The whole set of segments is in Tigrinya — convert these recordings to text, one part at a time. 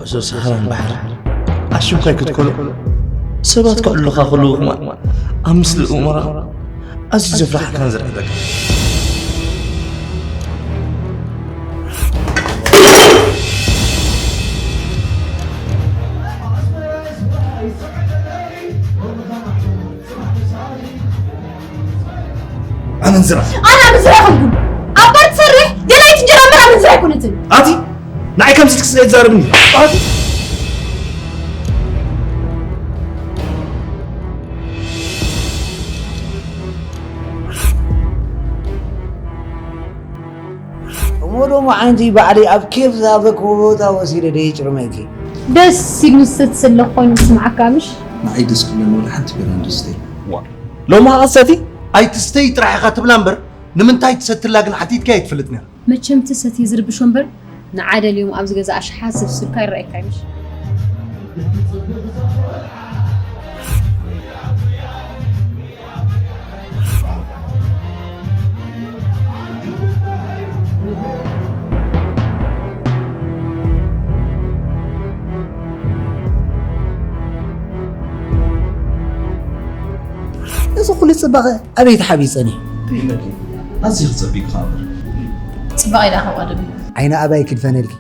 እዞ ሰሃራን ባሕሪ ኣሽንኳይ ክትኮሎ ሰባት ከዕሉኻ ከለዉ ከማን ኣብ ምስሊ እኡ መራቕ ኣዝዩ ዘፍርሓካን ዘርዕደካን። ኣመንዝራ። ኣነ ኣመንዝራ ኣይኮንኩን። ኣብ ባር ትሰርሕ ደላይት እንጀራ እምበር ኣመንዝራ ኣይኮነትን። ኣቲ ንዓይ ከምዚ ኢልክስ ኣይትዛረብኒ። ኣቲ እሞ ዶሞ ሓንቲ ባዕለይ ኣብ ኬፍ ዝሃበክዎ ቦታ ወሲደ ደየጭርመኪ። ደስ ኢሉ ዝሰቲ ዘሎ ኮይኑ ዝስምዓካ ምሽ? ንዓይ ደስ ክብለኒ ወላ ሓንቲ ቢራ ደስ ትብል። ዋ፣ ሎሚ ኸኣ ሰቲ ኣይትስተይ ጥራሕ ኢኻ ትብላ እምበር ንምንታይ ትሰትላ ግን ሓቲትካ ኣይትፈልጥ ነራ። መቸም እቲ ሰቲ ዝርብሾ እምበር ንዓ ደልዮም ኣብዚ ገዛ ኣሽሓት ዝብስልካ ይረኣየካ እዩ ምሽ? እዚ ኩሉ ጽባቐ ኣበይ ተሓቢጸን እዩ? ይመዲ ኣዝዩ ክጸቢቕ ኸኣምር። ጽባቐ ኢላ ካብ ቀደም እዩ። ዓይኒ ኣባይ ክድፈነልኪ።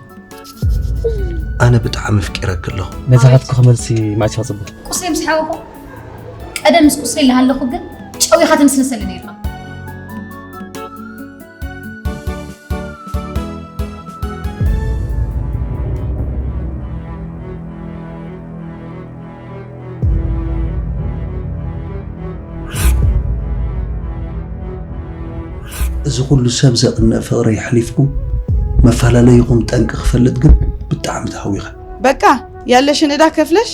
ኣነ ብጣዕሚ ኣፍቂረኪ ኣለኹ። ነዛ ሓትኩ ክመልሲ ማዕስ ክጽበ። ቁስለይ ምስ ሓወኹ ቀደም ምስ ቁስለይ ኣለኹ ግን ጨዊኻ ትምስልሰሊ ነይርካ። እዚ ኩሉ ሰብ ዘቕንእ ፍቕሪ የሕሊፍኩም መፈላለይኹም ጠንቂ ክፈልጥ ግን ብጣዕሚ ተሃዊኸ። በቃ ያለሽን ዕዳ ከፍለሽ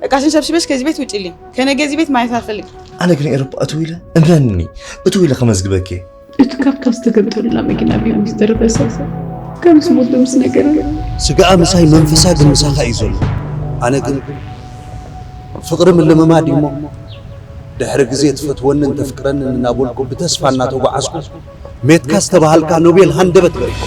እቃሽን ሰብስበሽ ከዚህ ቤት ውጪልኝ። ከነገ እዚህ ቤት ማየት አልፈልግም። ኣነ ግን ኤሮፓ እትው ኢለ እመኒ እትው ኢለ ከመዝግበኪ። እቲ ካብታ ዝተገምጠሉላ መኪና ቢሉ ዝተረፈ ሰብ ከም ዝሞት ምስ ነገረ። ስጋኣ ምሳይ መንፈሳ ግን ምሳኻ እዩ ዘሎ። ኣነ ግን ፍቕሪ ምልምማድ እዩ እሞ ድሕሪ ግዜ ትፈትወንን ተፍቅረንን እናበልኩ ብተስፋ እናተጓዓዝኩ ሜትካ ዝተባሃልካ ኖቤል ሃንደበት በሪኹ።